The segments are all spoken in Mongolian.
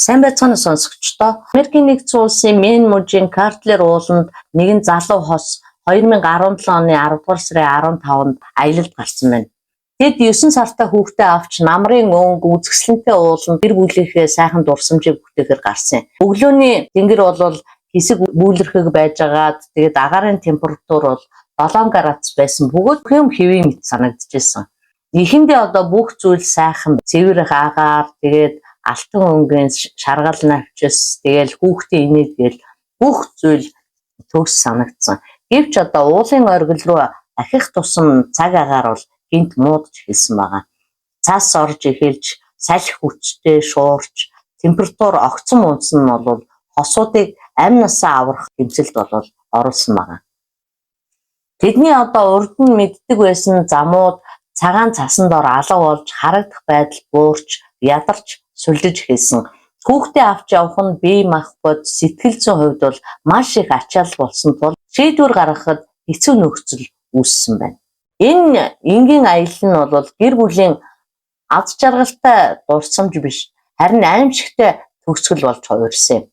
Сайн байцгаана уу, сонсогчдоо. Америкийн нэгдсэн улсын Мэн мужийн Картлер ууланд нэгэн залуу хос 2017 оны 10 дугаар сарын 15-нд аялалд гарсан байна. Тэд 9 сартай хүүхдээ авч намрын өнгө үзэсгэлэнтэй ууланд гэр бүлийнхээ сайхан дурсамжийг бүтээхээр гарсан юм. Өглөөний тэнгэр бол хэсэг бүүлэрхэг байжгаад, тэгээд агаарын температур бол 7 градус байсан бөгөөд юм хэвийн мэт санагдчихсэн. Эхэндээ одоо бүх зүйл сайхан, цэвэр агаар, тэгээд алтан өнгийн шаргал навчис, тэгэл хүүхдийн инээд гээл бүх зүйл төгс санагдсан. Гэвч одоо уулын оргил руу ахих тусам цаг агаар бол гэнэт муудаж эхэлсэн байгаа. Цас орж эхэлж, салхи хүчтэй шуурч, температур огцом унасан нь бол хосуудыг амь насаа аврах тэмцэлд бол оруулсан байгаа. Тэдний одоо урд нь мэддэг байсан замууд цагаан цасан дор алга болж, харагдах байдал буурч, ядарч, сулжиж эхэлсэн. Хүүхдээ авч явах нь бие махбод, сэтгэл зүйн хувьд бол маш их ачаал болсон тул шийдвэр гаргахад хэцүү нөхцөл үүссэн байна. Энэ энгийн аялал нь бол гэр бүлийн аз жаргалтай дурсамж биш, харин аймшигтай төгсгөл болж хувирсан юм.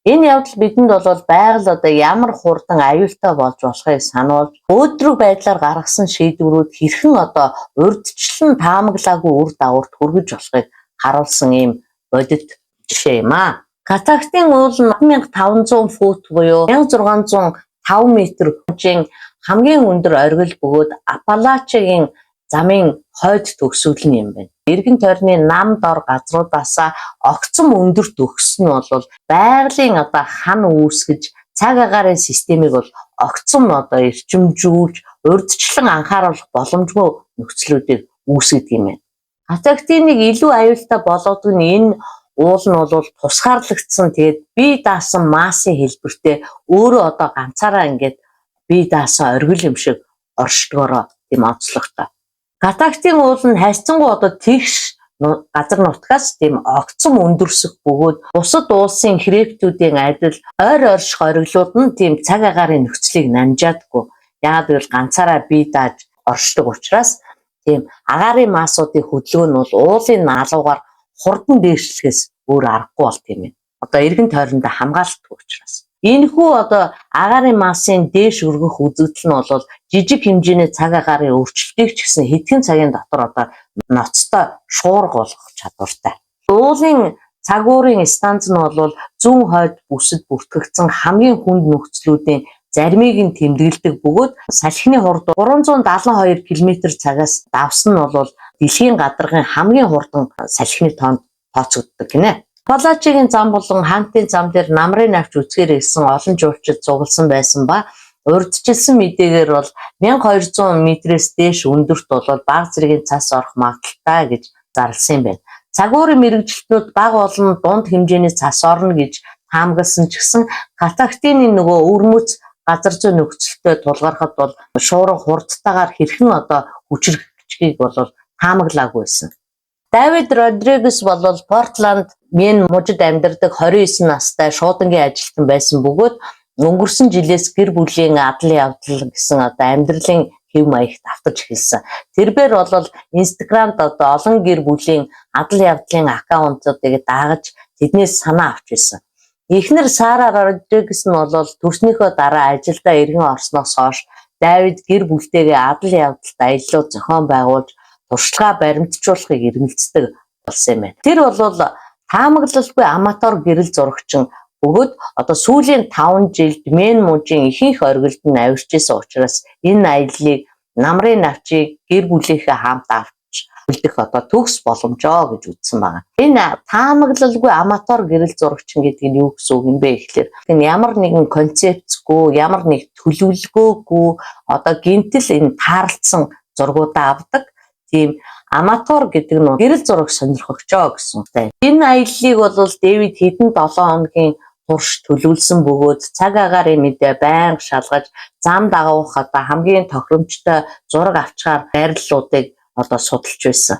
Энэ явдал бидэнд бол байгаль одоо ямар хурдан аюултай болж болохыг сануулж, өөдрөг байдлаар гаргасан шийдвэрүүд хэрхэн одоо урьдчилан таамаглаагүй үр дагаварт хүргэж болохыг харуулсан ийм бодит жишээ юм аа. Катактин уул нь 1500 фут буюу 1605 метр хэмжээний хамгийн өндөр оргил бөгөөд Апалачигийн замын хойд төгсгөл нь юм байна. Эргэн тойрны нам дор газруудаасаа огцом өндөрт өгсөн нь бол байгалийн одоо хан үүсгэж, цаг агаарын системийг бол огцом одоо эрчимжүүлж, урьдчилан анхааруулах боломжгүй нөхцлүүдийг үүсгэдэг юм байна. Катактиныг илүү аюултай болгодог нь энэ уул нь бол тусгаарлагдсан, тэгээд бие даасан массын хэлбэртэй, өөрөө одоо ганцаараа ингээд бие даасан оргил юм шиг оршдогоороо тийм онцлогтой. Катактин уул нь харьцангуй одоо тэгш газар нутгаас тийм огцом өндөрсөх бөгөөд бусад уулсын хребтүүдийн адил ойр ойрших оргилууд нь тийм цаг агаарын нөхцөлийг нанжаадаггүй. Яагаад гэвэл ганцаараа бие дааж оршдог учраас тийм агаарын массуудын хөдөлгөөн нь бол уулын наалуугаар хурдан дээшлэхээс өөр аргагүй болдог юм байна. Одоо эргэн тойрондоо хамгаалалтгүй учраас. Энэхүү одоо агаарын массын дээш өргөх үзэгдэл нь бол жижиг хэмжээний цаг агаарын өөрчлөлтийг ч гэсэн хэдхэн цагийн дотор одоо ноцтой шуурга болгох чадвартай. Уулын цагуурын станц нь бол зүүн хойд бүсэд бүртгэгдсэн хамгийн хүнд нөхцлүүдийн заримыг нь тэмдэглэдэг бөгөөд салхины хурд 372 км цагаас давсан нь бол дэлхийн гадаргын хамгийн хурдан салхины тоонд тооцогддог гинэ. Апалачигийн зам болон Хантын зам дээр намрын навч үзэхээр ирсэн олон жуулчид цугласан байсан ба урьдчилсан мэдээгээр бол 1200 метрээс дээш өндөрт бол бага зэргийн цас орох магадлалтай гэж зарласан юм байна. Цагуурын мэргэжилтнүүд бага болон дунд хэмжээний цас орно гэж таамагласан ч гэсэн Катактины нөгөө өвөрмөц газар зүйн нөхцөлтэй тулгархад бол шуурга хурдтайгаар хэрхэн одоо хүчирхэгжихийг бол таамаглаагүй байсан. Давид Родригес бол Портланд, Мэн мужид амьдардаг 29 настай шуудангийн ажилтан байсан бөгөөд өнгөрсөн жилээс гэр бүлийн адал явдал гэсэн одоо амьдралын хэв маягт автаж эхэлсэн. Тэрбээр бол Instagram-д одоо олон гэр бүлийн адал явдлын аккаунтуудыг дагаж, тэднээс санаа авч байсан. Эхнэр Сара Родригес нь бол төрснийхөө дараа ажилдаа эргэн орсноос хойш Давид гэр бүлтэйгээ адал явдалт аяллууд зохион байгуулж, туршлага баримтжуулахыг эрмэлздэг болсон юм байна. Тэр бол таамаглалгүй аматор гэрэл зурагчин бөгөөд одоо сүүлийн 5 жилд Мэн мужийн ихэнх оргилд нь авирч исэн учраас энэ аяллыг, намрын навчийг гэр бүлийнхээ хамт авч үлдэх одоо төгс боломжоо гэж үзсэн байна. Энэ таамаглалгүй аматор гэрэл зурагчин гэдэг нь юу гэсэн үг юм бэ гэхлээр энэ ямар нэгэн концепцгүй, ямар нэг төлөвлөгөөгүй одоо гэнэт л энэ тааралдсан зургуудаа авдаг. Тийм аматор гэдэг нь гэрэл зураг сонирхогчоо гэсэн үгтэй. Энэ аяллыг бол Дэвид хэдэн 7 хоногийн турш төлөвлөсөн бөгөөд цаг агаарын мэдээ байнга шалгаж, зам дагуух одоо хамгийн тохиромжтой зураг авчгаар байрлалуудыг одоо судалж байсан.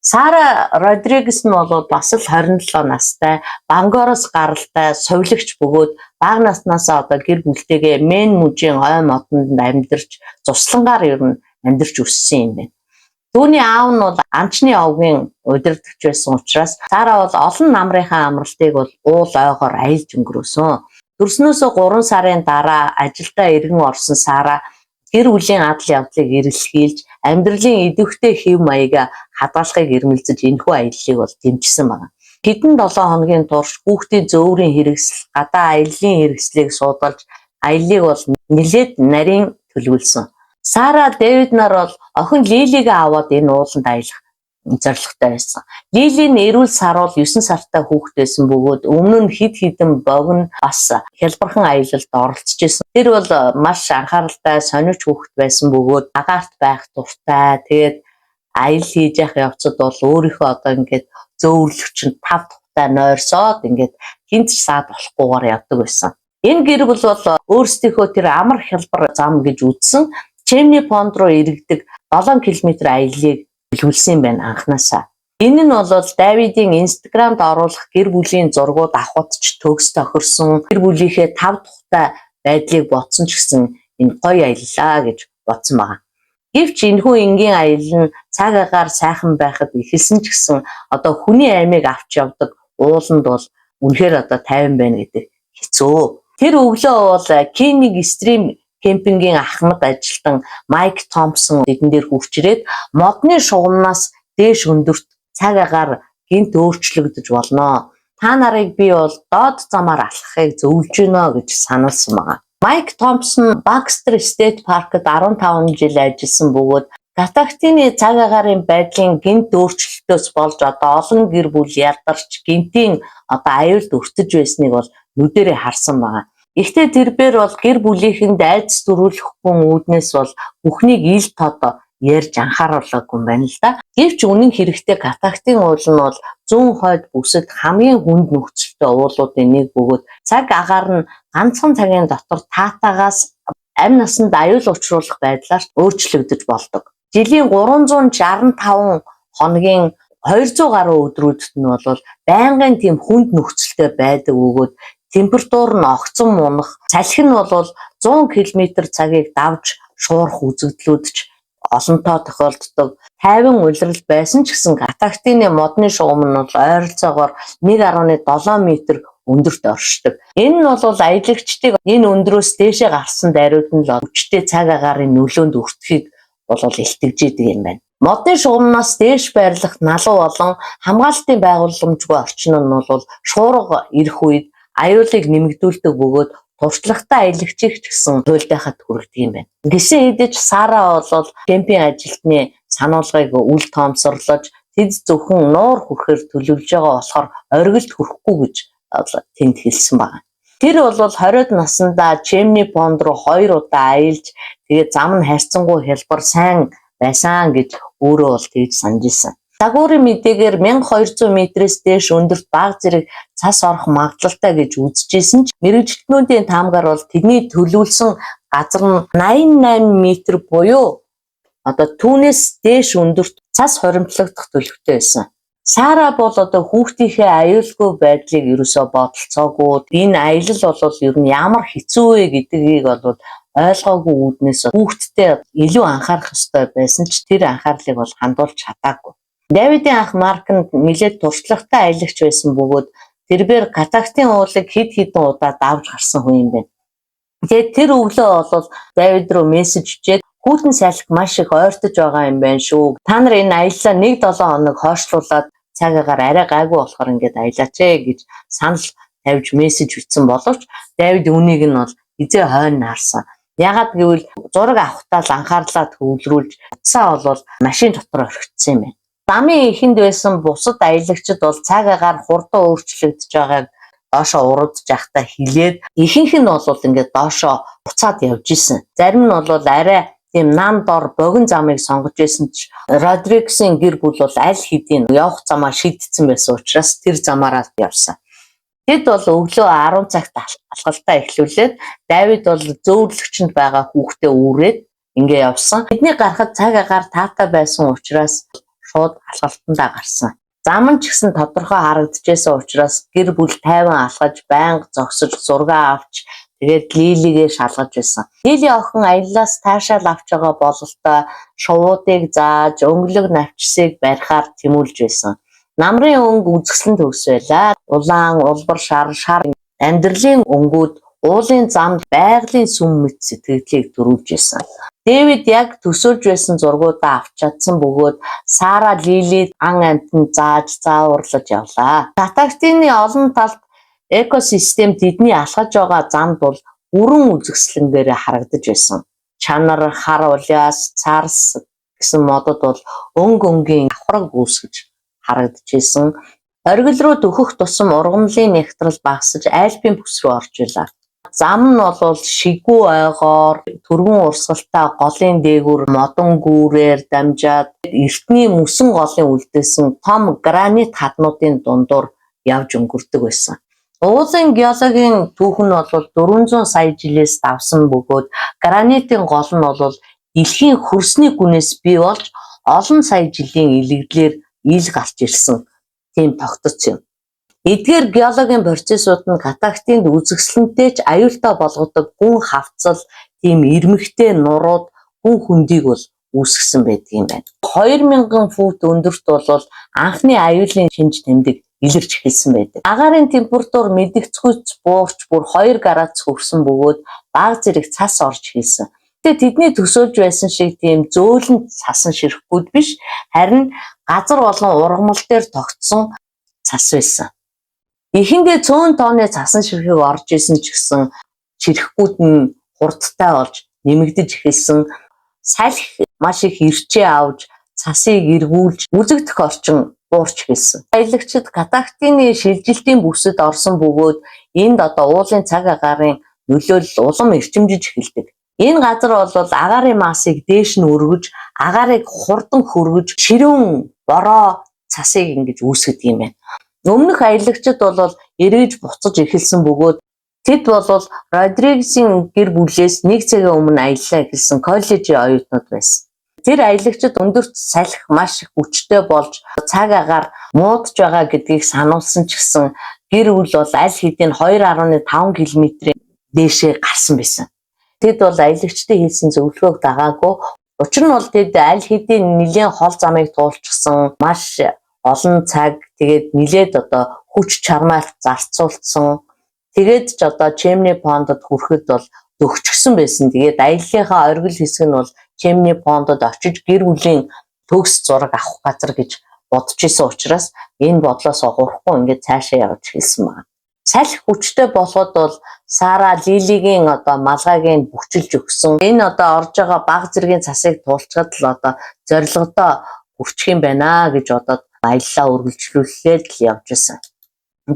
Сара Родригес нь бол бас л 27 настай, Бангороос гаралтай сувилагч бөгөөд бага наснаас одоо гэр бүлтэйгээ Мэн мужийн ой модонд амьдарч, зуслангаар ер нь амьдарч өссөн юм байна. Түүний аав нь бол амчны овгийн удирдагч байсан учраас Сара бол олон намрынхаа амралтыг бол уул ойгоор аялж өнгөрөөсөн. Төрснөөсөө 3 сарын дараа ажилдаа эргэн орсон Сара гэр бүлийн адал явдлыг эрэлхийлж, амьдралын идэвхтэй хэв маягаа хадгалахыг эрмэлзэж энэхүү аяллыг бол дэмжсэн байна. Хэдэн 7 хоногийн турш хүүхдийн зөөврийн хэрэгсэл, гадаа аяллын хэрэгслийг суудалж, аяллыг бол нэлээд нарийн төлөвлөсөн. Сара Дэвид нар бол охин Лилигээ аваад энэ ууланд аялах зорилготой байсан. Лили нь эрүүл саруул 9 сартай хүүхэд байсан бөгөөд өмнө нь хэд хэдэн богино бас хялбархан аялалд оролцож исэн. Тэр бол маш анхааралтай сонирч хүүхэд байсан бөгөөд агаарт байх дуртай. Тэгээд аялал хийж явах явцад бол өөрийнхөө одоо ингээд зөөвөрлөгч нь тав тухтай нойрсоод ингээд хэнд ч саад болохгүйгээр явдаг байсан. Энэ гэр бүл бол өөрсдийнхөө тэр амар хялбар зам гэж үзсэн Chimney Pond руу иргэдэг 7 км аяллыг төлөвлөсөн юм байна анхнаасаа. Энэ нь бол Давидын Instagram-д оруулах гэр бүлийн зургууд авахд ч төгс тохирсон. Гэр бүлийнхээ тав тухтай байдлыг бодсон ч гэсэн энэ гоё аяллаа гэж бодсон байгаа. Гэвч энэхүү энгийн аялал нь цаг агаар сайхан байхад эхэлсэн ч гэсэн одоо хүний амийг авч явдаг ууланд бол үнэхээр одоо тайван байна гэдэг хэцүү. Тэр өглөө бол King Stream кемпингийн ахмад ажилтан Майк Томпсон тэдэн дээр хүрч ирээд модны шугамнаас дээш өндөрт цаг агаар гэнэт өөрчлөгдөж болно. Та нарыг би бол доод замаар алхахыг зөвлөж байна гэж сануулсан байна. Майк Томпсон Baxter State Park-д 15 жил ажилласан бөгөөд Катактины цаг агаарын байдлын гэнэт өөрчлөлтөөс болж одоо олон гэр бүл ядарч гэнэтийн одоо аюулд өртөж байсныг бол нүдэрээ харсан байна. Гэхдээ тэрбээр бол гэр бүлийнхэнд айдас төрүүлэхгүй үүднээс бол бүхнийг ил тод ярьж анхааруулаагүй юм байна л да. Гэвч үнэн хэрэгтээ Катактын уул нь бол зүүн хойд бүсэд хамгийн хүнд нөхцөлтэй уулуудын нэг бөгөөд цаг агаар нь ганцхан цагийн дотор таатаагаас амь насанд аюул учруулах байдлаар өөрчлөгдөж болдог. Жилийн 365 хоногийн 200 гаруй өдрүүдэд нь бол байнгын тийм хүнд нөхцөлтэй байдаг бөгөөд температур нь огцом унах, салхи нь бол 100 км цагийг давж шуурах үзэгдлүүд ч олонтоо тохиолддог. Тайван улирал байсан ч гэсэн Катактины модны шугам нь бол ойролцоогоор 1.7 м өндөрт оршдог. Энэ нь бол аялагчдыг энэ өндрөөс дээшээ гарсан даруйд нь л хүчтэй цаг агаарын нөлөөнд өртөхийг бол илтгэж идэг юм байна. Модны шугамнаас дээш байрлах налуу болон хамгаалалтын байгууламжгүй орчин нь бол шуурга ирэх үед аюулыг нэмэгдүүлдэг бөгөөд туршлагатай аялагчийг ч гэсэн туйлдайхад хүргэдэг юм байна. Гэсэн хэдий ч Сара бол кемпинг ажилтны сануулгыг үл тоомсорлож тэд зөвхөн нуур хүрэхээр төлөвлөж байгаа болохоор оргилд хүрэхгүй гэж тэнд хэлсэн байна. Тэр бол 20-од наснда Chimney Pond руу 2 удаа аялж тэгээд зам нь харьцангуй хялбар сайн байсан гэж өөрөө бол тэгж санаж исэн. Загварын мэдээгээр 1200 метрээс дээш өндөрт бага зэрэг цас орох магадлалтай гэж үзэжсэн ч мэргэжилтнүүдийн таамгаар бол тэдний төлөвлөсөн газар нь 88 метр буюу одоо түүнээс дээш өндөрт цас хуримтлагдах төлөвтэй байсан. Сара бол одоо хүүхдийнхээ аюулгүй байдлыг ерөөсөө бодолцоогүй. Энэ аялал бол ер нь ямар хэцүү вэ гэдгийг бол ойлгоогүй үүднээс хүүхдтэй илүү анхаарах ёстой байсан ч тэр анхаарлыг бол хандуулж чадаагүй. Давидын ах Марк нь нэлээд туршлагатай аялагч байсан бөгөөд тэрбээр Катактын уулыг хэд хэдэн удаа давж гарсан хүн юм байна. Тэгээд тэр өглөө бол Давид руу мессеж бичээд хүйтэн салхи маш их ойртож байгаа юм байна шүү. Та нар энэ аяллаа 1-7 хоног хойшлуулад цаг агаар арай гайгүй болохоор ингээд аялаач ээ гэж санал тавьж мессеж бичсэн боловч Давид үүнийг нь бол хэзээ хойно харсан. Яагаад гэвэл зураг авахтаа л анхаарлаа төвлөрүүлж утсаа бол машин дотор орхицсан юм байна. Замын эхэнд байсан бусад аялагчид бол цаг агаар хурдан өөрчлөгдөж байгааг доошоо уруудж явахдаа хэлээд ихэнх нь бол ингээд доошоо буцаад явж исэн. Зарим нь бол арай тийм нам дор богино замыг сонгож исэн ч Родригесийн гэр бүл бол аль хэдийн явах замаа шийдсэн байсан учраас тэр замаараа явсан. Тэд бол өглөө 10 цагт алхалтаа эхлүүлээд Давид бол зөөвөрлөгчөнд байгаа хүүхдээ үүрээд ингээ явсан. Тэдний гарахад цаг агаар таатай байсан учраас шууд алхалтандаа гарсан. Зам нь ч гэсэн тодорхой харагдчихсан учраас гэр бүл тайван алхаж, байнга зогсож, зураг авч тэгээд Тэгээд Лилигээ шалгаж байсан. Лили охин аяллаас таашаал авч байгаа бололтой шувуудыг зааж, өнгөлөг навчсыг барихаар тэмүүлж байсан. Намрын өнгө үзэсгэлэн төгс байлаа. Улаан, улбар шар, шар амьдралын өнгүүд уулын замд байгалийн сүм мэт сэтгэгдлийг төрүүлж байсан. Дэвид яг төсөөлж байсан зургуудаа авч чадсан бөгөөд Сара Лили ан амьтанд зааж зааварлаж явлаа. Катактины олон талт экосистем тэдний алхаж байгаа замд бол бүрэн үзэсгэлэнгээр харагдаж байсан. Чанар, хар улиас, царс гэсэн модод бол өнгө өнгийн авхраг үүсгэж харагдаж байсан. Оргил руу дөхөх тусам ургамлын нягтрал багасаж альпийн бүс рүү орж байлаа. Зам нь бол шигүү ойгоор түргэн урсгалтай голын дээгүүр модон гүүрээр дамжаад эртний мөсөн голын үлдээсэн том гранит хаднуудын дундуур явж өнгөрдөг байсан. Уулын геологийн түүх нь бол 400 сая жилээс давсан бөгөөд гранитын гол нь бол дэлхийн хөрсний гүнээс бий болж олон сая жилийн илэгдлээр ил гарч ирсэн тийм тогтоц юм. Эдгээр геологийн процессууд нь Катактинд үзэсгэлэнтэй ч аюултай болгодог гүн хавцал, тийм ирмэгтэй нурууд, гүн хөндийг бол үүсгэсэн байдаг юм байна. 2000 фут өндөрт бол анхны аюулын шинж тэмдэг илэрч эхэлсэн байдаг. Агаарын температур мэдэгцгүйц буурч бүр 2 градус хүрсэн бөгөөд бага зэрэг цас орж эхэлсэн. Гэхдээ тэдний төсөөлж байсан шиг тийм зөөлөн цасан ширхгүүд биш, харин газар болон ургамал дээр тогтсон цас байсан. Эхэндээ цөөн тооны цасан ширхэг орж исэн ч гэсэн ширхгүүд нь хурдтай болж нэмэгдэж эхэлсэн. Салхи маш их ирчээ авч цасыг эргүүлж үзэгдэх орчин буурч эхэлсэн. Аялагчид Катактины шилжилтийн бүсэд орсон бөгөөд энд одоо уулын цаг агаарын нөлөөлөл улам эрчимжиж эхэлдэг. Энэ газар бол агаарын массыг дээш нь өргөж, агаарыг хурдан хөргөж, ширүүн бороо цасыг ингэж үүсгэдэг юм байна. Өмнөх аялагчид бол эргэж буцаж эхэлсэн бөгөөд тэд бол Родригесийн гэр бүлээс нэг цагийн өмнө аяллаа эхэлсэн коллежийн оюутнууд байсан. Тэр аялагчид өндөрт салхи маш их хүчтэй болж цаг агаар муудаж байгаа гэдгийг сануулсан ч гэсэн гэр бүл бол аль хэдийн 2.5 км-ийн дээшээ гарсан байсан. Тэд бол аялагчдын хэлсэн зөвлөгөөг дагаагүй. Учир нь бол тэд аль хэдийн нэлээн хол замыг туулчихсан, маш олон цаг тэгээд нэлээд одоо хүч чармайлт зарцуулсан. Тэгээд ч одоо Чимни Пондод хүрэхэд бол дөхчихсөн байсан. Тэгээд аяллынхаа оргил хэсэг нь бол Чимни Пондод очиж гэр бүлийн төгс зураг авах газар гэж бодож исэн учраас энэ бодлоос гурахгүй ингээд цаашаа явж эхэлсэн байна. Салхи хүчтэй болоход бол Сара Лилигийн одоо малгайг нь бөхчилж өгсөн. Энэ одоо орж байгаа бага зэргийн цасыг туулчихад л одоо зорилгодоо хүрчих юм байна гэж бодоод аяллаа үргэлжлүүлээд л явж исэн.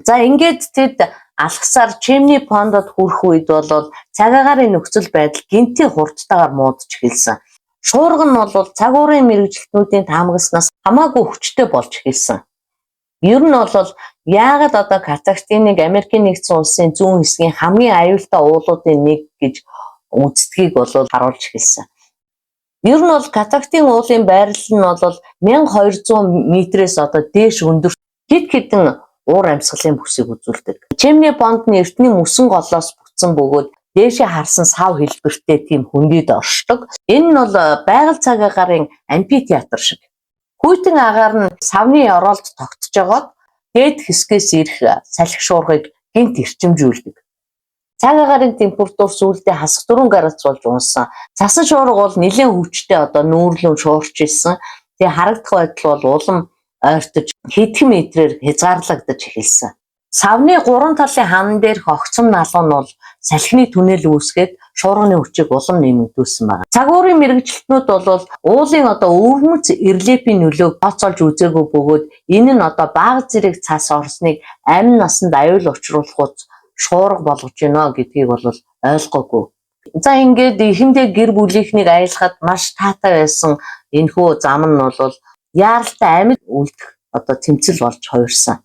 За ингээд тэд алхасаар Чимни Пондод хүрэх үед бол цаг агаарын нөхцөл байдал гэнэтийн хурдтайгаар муудаж эхэлсэн. Шуурга нь бол цаг уурын мэргэжилтнүүдийн таамагласнаас хамаагүй хүчтэй болж эхэлсэн. Ер нь бол яагаад одоо Катактиныг Америкийн нэгдсэн улсын зүүн хэсгийн хамгийн аюултай уулуудын нэг гэж үздгийг бол харуулж эхэлсэн. Ер нь бол Катактин уулын байрлал нь бол 1200 метрээс одоо дээш өндөр хэд хэдэн уур амьсгалын бүсийг үзүүлдэг. Чимни Понд нь эртний мөсөн голоос бүтсэн бөгөөд дээшээ харсан сав хэлбэртэй тийм хөндийд оршдог. Энэ нь бол байгаль цаг агаарын амфитеатр шиг. Хүйтэн агаар нь савны оролд тогтож байгаад дээд хэсгээс ирэх салхи шуургыг гэнэт эрчимжүүлдэг. Цаг агаарын температур сүүлдээ хасах 4 градус болж унсан. Цасан шуурга бол нэлээн хүчтэй одоо нүүрлэн шуурч исэн. Тэгээ харагдах байдал бол улам ойртож хэдхэн метрээр хязгаарлагдаж эхэлсэн. Савны гурван талын хан дээрх огцом налуу нь бол салхины түнэл үүсгээд шуурганы хүчийг улам нэмэгдүүлсэн байна. Цаг уурын мэргэжилтнүүд бол уулын одоо өвөрмөц рельефийн нөлөөг тооцоолж үзээгүй бөгөөд энэ нь одоо бага зэрэг цас орсныг амь насанд аюул учруулах шуурга болгож байна гэдгийг бол ойлгоогүй. За ингээд эхэндээ гэр бүлийнхнийг аялахад маш таатай байсан энэхүү зам нь бол яаралтай амьд үлдэх одоо тэмцэл болж хувирсан.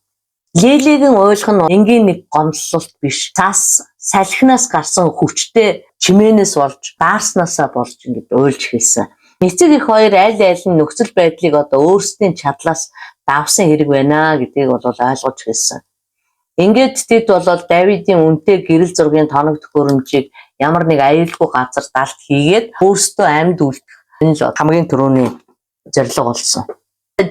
Лилигийн уйлах нь энгийн нэг гомдлолт биш. Цас салхинаас гарсан хүчтэй чимээнээс болж даарснаасаа болж ингээд уйлж эхэлсэн. Эцэг эх хоёр аль аль нь нөхцөл байдлыг одоо өөрсдийн чадлаас давсан хэрэг байна гэдгийг бол ойлгож эхэлсэн. Ингээд тэд болол Давидын үнэтэй гэрэл зургийн тоног төхөөрөмжийг ямар нэг аюулгүй газар далд хийгээд өөрсдөө амьд үлдэх энэ л хамгийн түрүүний зорилго болсон.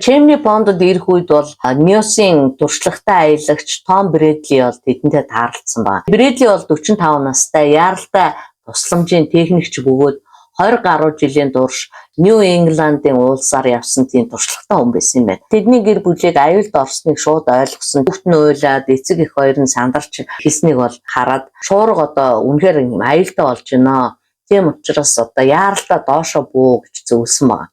Чимни Пондод ирэх үед бол Ньюсийн туршлагатай аялагч Том Брэдли бол тэдэнтэй таарлцсан байна. Брэдли бол 45 настай, яаралтай тусламжийн техникч бөгөөд 20 гаруй жилийн турш Нью Ингландын уулсаар явсан тийм туршлагатай хүн байсан юм байна. Тэдний гэр бүлийг аюулд орсныг шууд ойлгосон. Хүүхд нь уйлаад эцэг эх хоёр нь сандарч хэлснийг бол хараад шуурга одоо үнэхээр аюултай болж байна. Тийм учраас одоо яаралтай доошо буу гэж зөвлөсөн байна.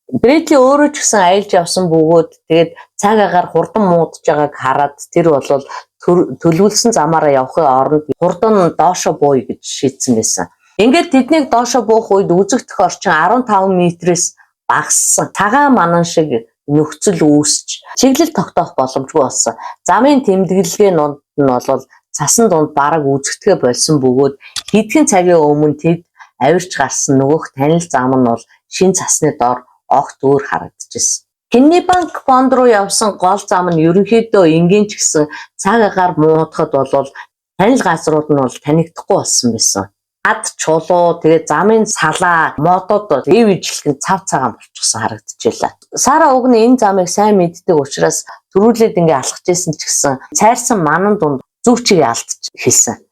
Брэдли өөрөө ч гэсэн аялж явсан бөгөөд тэгээд цаг агаар хурдан муудаж байгааг хараад тэр бол төлөвлөсөн замаараа явахын оронд хурдан доошо бууя гэж шийдсэн байсан. Ингээд тэднийг доошо буух үед үзэгдэх орчин 15 метрээс багассан. Цагаан манан шиг нөхцөл үүсч чиглэл тогтоох боломжгүй болсон. Замын тэмдэглэгээ нунд нь бол цасан дунд бараг үзэгдэхээ болсон бөгөөд хэдхэн цагийн өмнө тэд авирч гарсан нөгөөх танил зам нь бол шин цасны дор огт өөр харагдчихсэн. Кеннебанк фонд руу явсан гол зам нь ерөнхийдөө энгийн ч гэсэн цаг агаар муудахад бол танил газрууд нь бол танигдахгүй болсон байсан. Ад чулуу тэгээ замын салаа модод ив ижилхэн цав цагаан болчихсон харагдчихлаа. Сара уг нь энэ замыг сайн мэддэг учраас түрүүлээд ингээ алхаж исэн ч гэсэн цайрсан манан дунд зүг чигээ алдчих хэлсэн.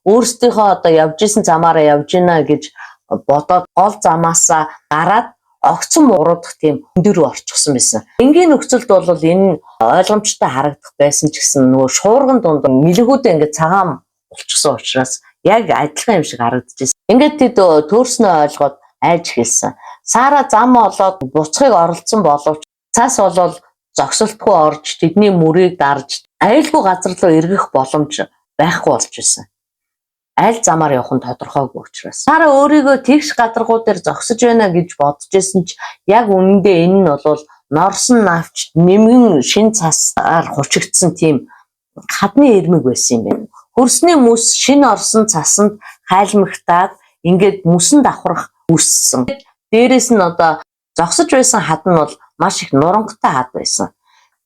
Өөрсдийнхөө одоо явж исэн замаараа явж гинэ гэж бодоод гол замаасаа гараад огцон уруудах тийм өндөр рүү орчихсон байсан. Энгийн нөхцөлд бол энэ ойлгомжтой харагдах байсан ч гэсэн нөгөө шуурган дунд нэлэгүүдээ ингээд цагаан болчихсон учраас яг адилхан юм шиг харагдчихсэн. Ингээд тэд төөрснөө ойлгоод айж эхэлсэн. Сара зам олоод буцахыг оролдсон боловч цас болол зогсолтгүй орж тэдний мөрийг дарж аюулгүй газар руу эргэх боломж байхгүй болж исэн. Аль замаар явах нь тодорхойгүй учраас. Сара өөрийгөө тэгш гадаргуу дээр зогсож байна гэж бодож исэн ч яг үнэндээ энэ нь бол норсон навч нэмгэн шин цасаар хучигдсан тийм хадны ирмэг байсан юм байна. Хөрсний мөс шин орсон цасанд хайлмагтаад ингээд мөсөн давхрах үүссэн. Дээрээс нь одоо зогсож байсан хад нь бол маш их нурангатай хад байсан.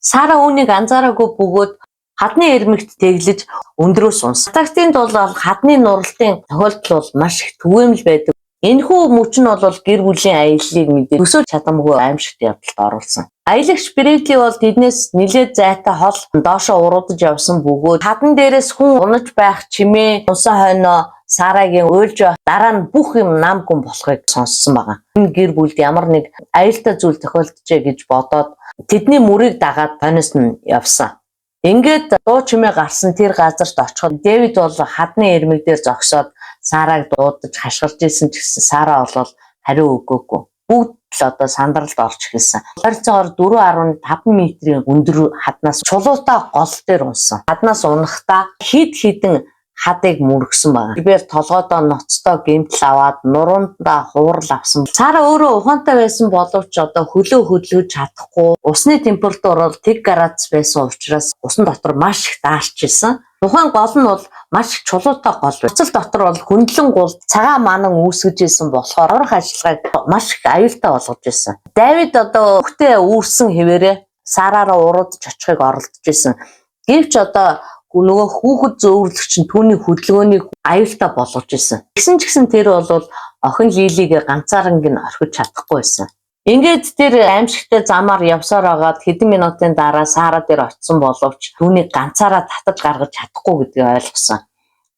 Сара үүнийг анзаараагүй бөгөөд хадны ирмэгт тэглэж өндрөөс унсан. Антарктикт бол хадны нуралтын тохиолдол бол маш их түгээмэл байдаг. Энэхүү мөч нь бол гэр бүлийн аяллыг мэдээ төсөөлж чадамгүй аимшигт явдалд оруулсан. Аялагч Брэдли бол тэднээс нэлээд зайтай хол доошоо уруудаж явсан бөгөөд хадан дээрээс хүн унаж байх чимээ унсан хойноо Сарагийн уйлж байх дараа нь бүх юм нам гүн болохыг сонссон байгаа. Энэ гэр бүлд ямар нэг аюултай зүйл тохиолджээ гэж бодоод тэдний мөрийг дагаад хойноос нь явсан. Ингээд дуу чимээ гарсан тэр газарт очиход Дэвид бол хадны ирмэг дээр зогсоод Сараг дуудаж хашгирч исэн ч гэсэн Сара бол хариу өгөөгүй. Бүгд л одоо сандралд орж эхэлсэн. Ойролцоогоор 4.5 метрийн өндөр хаднаас чулуутай гол дээр унсан. Хаднаас унахдаа хэд хэдэн хадыг мөргсөн байна. Бээр толгойдоо ноцтой гэмтэл аваад нуруундаа хуурал авсан. Сара өөрөө ухаантай байсан боловч одоо хөлөө хөдөлгөж чадахгүй. Усны температур бол 0 градус байсан учраас усан дотор маш их даарч исэн. Тухайн гол нь бол маш их чулуутай гол. Уцал дотор бол хөндлөн гул цагаан манан үүсгэж исэн болохоор аврах ажиллагааг маш их аюултай болгож исэн. Давид одоо хүүхдээ үүрсэн хэвээрээ Сараараа уруудаж очихыг оролдож исэн. Гэвч одоо нөгөө хүүхэд зөөвөрлөгч нь түүний хөдөлгөөнийг аюултай болгож исэн. Тэгсэн ч гэсэн тэр бол охин Лилигээ ганцаарнг нь орхиж чадахгүй байсан. Ингээд тэр аимшигтай замаар явсаар байгаад хэдэн минутын дараа Сара дээр очисон боловч түүнийг ганцаараа татаж гаргаж чадахгүй гэдгийг ойлгосон.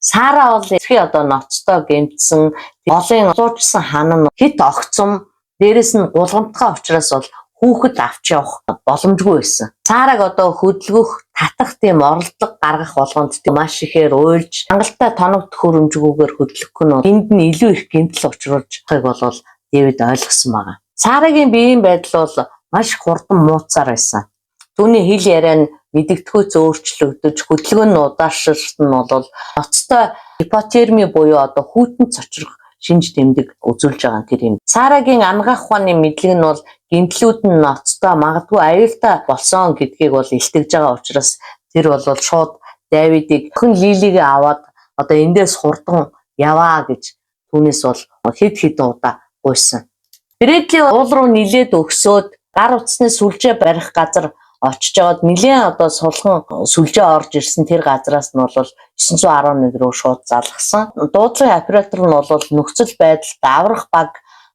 Сара бол эрхий одоо ноцтой гэмтсэн, голын луужсан хан нь хит огцом, дээрэс нь гулгамтгай учраас бол хүүхэд авч явах боломжгүй байсан. Сараг одоо хөдөлгөх, татах тийм оролдлого гаргах болгонд маш ихээр уйлж, хангалттай тоног төхөөрөмжгүйгээр хөдлөх нь энд нь илүү их гэмтэл учруулж байгааг бол Дэвид ойлгосон байгаа. Сарагийн биеийн байдал бол маш хурдан мууцаар байсан. Түүний хэл яриа нь мэдэгдэхүйц өөрчлөгдөж, хөдөлгөөн нь удаашралт нь бол ноцтой гипотерми буюу одоо хүйтэн цочрох шинж тэмдэг үзүүлж байгаа нь тэр юм. Сарагийн анагаах ухааны мэдлэг нь бол гэмтлүүд нь ноцтой магадгүй аюултай болсон гэдгийг бол илтгэж байгаа учраас тэр бол шууд Давидыг охин Лилигээ аваад одоо эндээс хурдан яваа гэж түүнээс бол хэд хэдэн удаа гуйсан. Брэдли уул руу нилээд өгсөөд гар утасны сүлжээ барих газар Очиж яваад нэлээд одоо сулган сүлжээ орж ирсэн тэр газраас нь бол 911 рүү шууд залгасан. Дуудлагын оператор нь бол нөхцөл байдалд аврах баг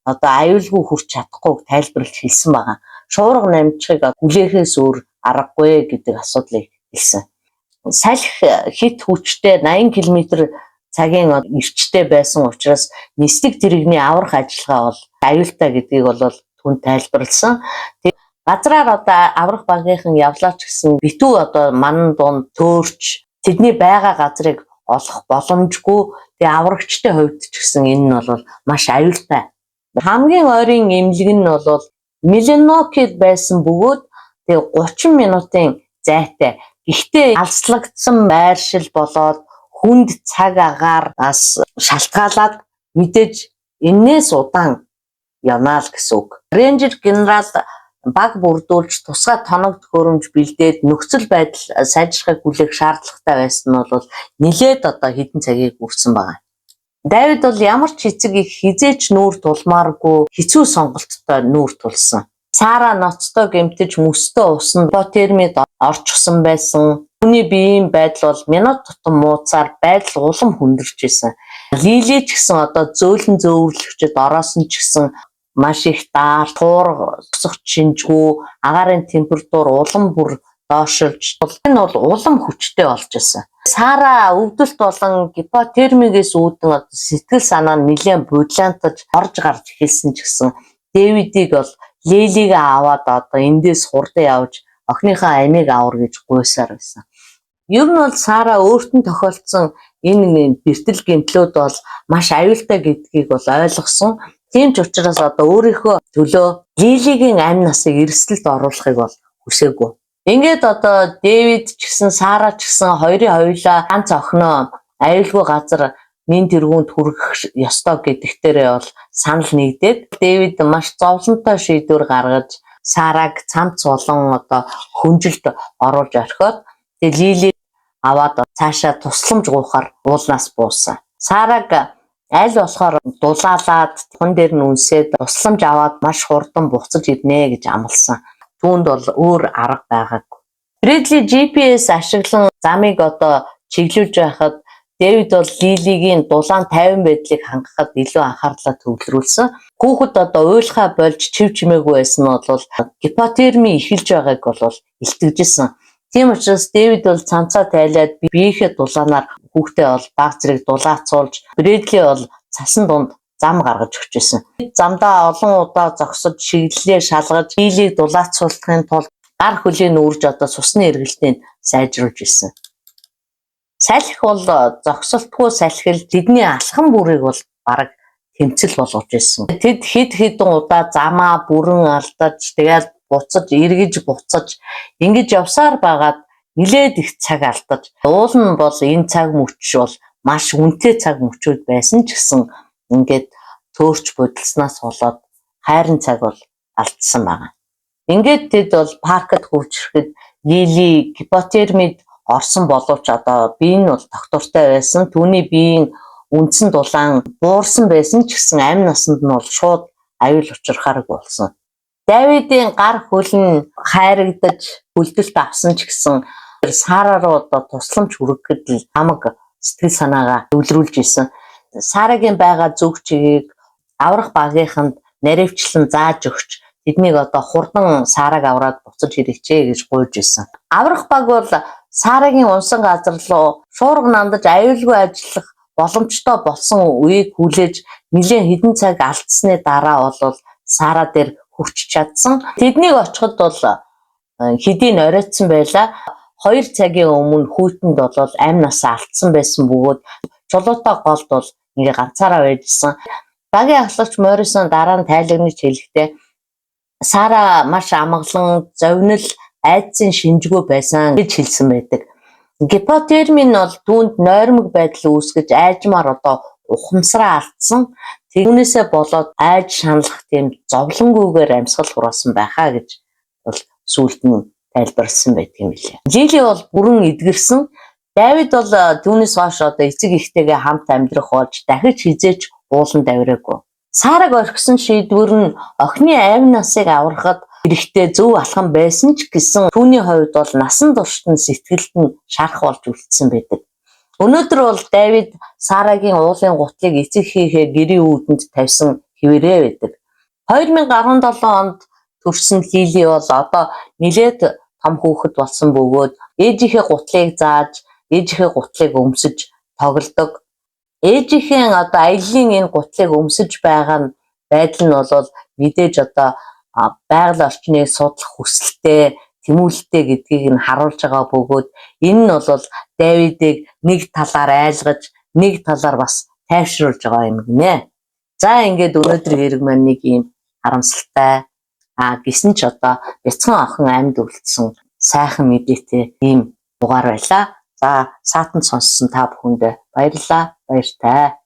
одоо аюулгүй хүрч чадахгүйг тайлбарлаж хэлсэн байгаа. Шуурга намжихыг хүлээхээс өөр аргагүй гэдэг асуудлыг хэлсэн. Салхи хэт хүчтэй 80 км цагийн эрчтэй байсан учраас нисдэг тэрэгний аврах ажиллагаа бол аюултай гэдгийг бол түн тайлбарласан. Газраар одоо аврах багийнхан явлаа ч гэсэн битүү одоо манан дунд төөрч тэдний байгаа газрыг олох боломжгүй. Тэгээ аврагчтай хувьд ч гэсэн энэ нь бол маш аюултай. Хамгийн ойрын эмнэлэг нь бол Миленокид байсан бөгөөд тэгээ 30 минутын зайтай. Гэхдээ алслагдсан байршил болоод хүнд цаг агаараас шалтгаалаад мэдээж энээс удаан явна л гэсэн үг. Рейнджер генерал баг бүрдүүлж тусгай тоног төхөөрөмж бэлдээд нөхцөл байдал сайжрахыг хүлээх шаардлагатай байсан нь бол нэлээд одоо хэдэн цагийг үрсэн байгаа. Давид бол ямар ч эцэг их хэзээ ч нүүр тулмааргүй хэцүү сонголттой нүүр тулсан. Сара ноцтой гэмтэж мөстөө усанд гипотермид орчихсон байсан. Түүний биеийн байдал бол минут тутам мууцаар байдал улам хүндэрч исэн. Лили ч гэсэн одоо зөөлөн зөөвөрлөгчд ороосон ч гэсэн маш их даар, туурга, зогсох шинжгүй, агаарын температур улам бүр доошилж энэ бол улам хүчтэй болж исэн. Сара өвдөлт болон гипотермигээс үүдэн сэтгэл санаа нь нэлээд будлаантаж орж гарч эхэлсэн ч гэсэн Дэвидийг бол Лелигээ аваад одоо эндээс хурдан явж охиныхоо амийг авар гэж гуйсаар байсан. Ер нь бол Сара өөрт нь тохиолдсон энэ бэртэл гэмтлүүд бол маш аюултай гэдгийг бол ойлгосон. Тийм ч учраас одоо өөрийнхөө төлөө Лилигийн амь насыг эрсдэлд оруулахыг бол хүсээгүй. Ингээд одоо Дэвид ч гэсэн Сара ч гэсэн хоёрын хоёулаа ганц охиноо аюулгүй газар нэн тэргуунд хүргэх ёстой гэдэгтэрээ бол санал нэгдээд Дэвид маш зовлонтой шийдвэр гаргаж Сараг цамц болон одоо хөнжилд оруулж орхиод тэгээ Лили аваад цаашаа тусламж гуйхаар уулнаас буусан. Сараг аль болохоор дулаалаад тун дээр нь үнсээд тусламж аваад маш хурдан буцаж ирнэ гэж амласан. Түүнд бол өөр арга байгаагүй. Брэдли GPS ашиглан замыг одоо чиглүүлж байхад Дэвид бол Лилигийн дулаан тайван байдлыг хангахад илүү анхаарлаа төвлөрүүлсэн. Хүүхэд одоо уйлахаа болж чив чимээгүй байсан нь бол гипотерми эхэлж байгааг бол илтгэжсэн. Тийм учраас Дэвид бол цамцаа тайлаад биеийнхээ дулаанаар хүүхдээ бол баг зэрэг дулаацуулж Брэдли бол цасан дунд зам гаргаж өгч байсан. Замдаа олон удаа зогсож шиглэлээ шалгаж Лилийг дулаацуулахын тулд гар хөлийн нүүрж одоо цусны эргэлтийг сайжруулж исэн. Салхи бол зогсолтгүй салхил тэдний алхам бүрийг бол бараг тэмцэл болгож исэн. Тэд хэд хэдэн удаа замаа бүрэн алдаж тэгэл буцаж эргэж буцаж ингэж явсаар байгаад нилээд их цаг алдаж уул нь бол энэ цаг мөч бол маш үнэтэй цаг мөчүүд байсан ч гэсэн ингээд төөрч будилснаас болоод хайрын цаг бол алдсан байгаа. Ингээд тэд бол паркт хүрч ирэхэд Лили гипотермид орсон боловч одоо бие нь бол тогтвортой байсан. Түүний биеийн үндсэн дулаан буурсан байсан ч гэсэн амь насанд нь бол шууд аюул учрахааргүй болсон. Давидын гар хөл нь хайрагдаж хүлдэлт авсан ч гэсэн Сара руу одоо тусламж хүргэхэд л хамаг сэтгэл санаагаа төвлөрүүлж исэн. Сарагийн байгаа зүг чигийг аврах багийнханд наривчлан зааж өгч тэднийг одоо хурдан Сараг авраад буцаж ирэхчээ гэж гуйж исэн. Аврах баг бол Сарагийн унсан газар руу шуурга нандаж аюулгүй ажиллах боломжтой болсон үеийг хүлээж нэлээн хэдэн цаг алдсны дараа бол Сара дээр хүрч чадсан. Тэднийг очиход бол хэдийн оройтсан байлаа. 2 цагийн өмнө хүүтэнд бол амь насаа алдсан байсан бөгөөд чулуутай голд бол ингээ ганцаараа байжсэн. Багийн ахлагч Моррисон дараа нь тайлагнаж хэлэхдээ Сара маш амгалан, зовнил, айдсын шинжгүй байсан гэж хэлсэн байдаг. Гипотерми нь бол түүнд нойрмог байдал үүсгэж айжмаар одоо ухамсараа алдсан. Түүнээсээ болоод айж шаналх тийм зовлонгүйгээр амьсгал хураасан байхаа гэж бол сүүлд нь тайлбарласан байдаг юм билээ. Лили бол бүрэн эдгэрсэн. Давид бол түүнээс хойш одоо эцэг эхтэйгээ хамт амьдрах болж дахиж хэзээ ч ууланд авираагүй. Сараг орхисон шийдвэр нь охины амь насыг аврахад хэрэгтэй зөв алхам байсан ч гэсэн түүний хувьд бол насан туршид нь сэтгэлд нь шарх болж үлдсэн байдаг. Өнөөдөр бол Давид Сарагийн уулын гутлыг эцэг эхийнхээ гэрийн үүдэнд тавьсан хэвээрээ байдаг. 2017 онд төрсэн Лили бол одоо нэлээд том хүүхэд болсон бөгөөд ээжийнхээ гутлыг зааж, ээжийнхээ гутлыг өмсөж тоглодог. Ээжийнхээ одоо аяллын энэ гутлыг өмсөж байгаа нь байдал нь бол мэдээж одоо байгаль орчныг судлах хүсэлтэй, тэмүүлэлтэй гэдгийг нь харуулж байгаа бөгөөд энэ нь бол Давидыг нэг талаар айлгаж, нэг талаар бас тайвшруулж байгаа юм гинэ. За, ингээд өнөөдөр хэрэг маань нэг ийм харамсалтай гисэн ч одоо бяцхан охин амьд үлдсэн сайхан мэдээтэй ийм дугаар байлаа. За, саатан сонссон та бүхэндээ баярлалаа. Баяртай.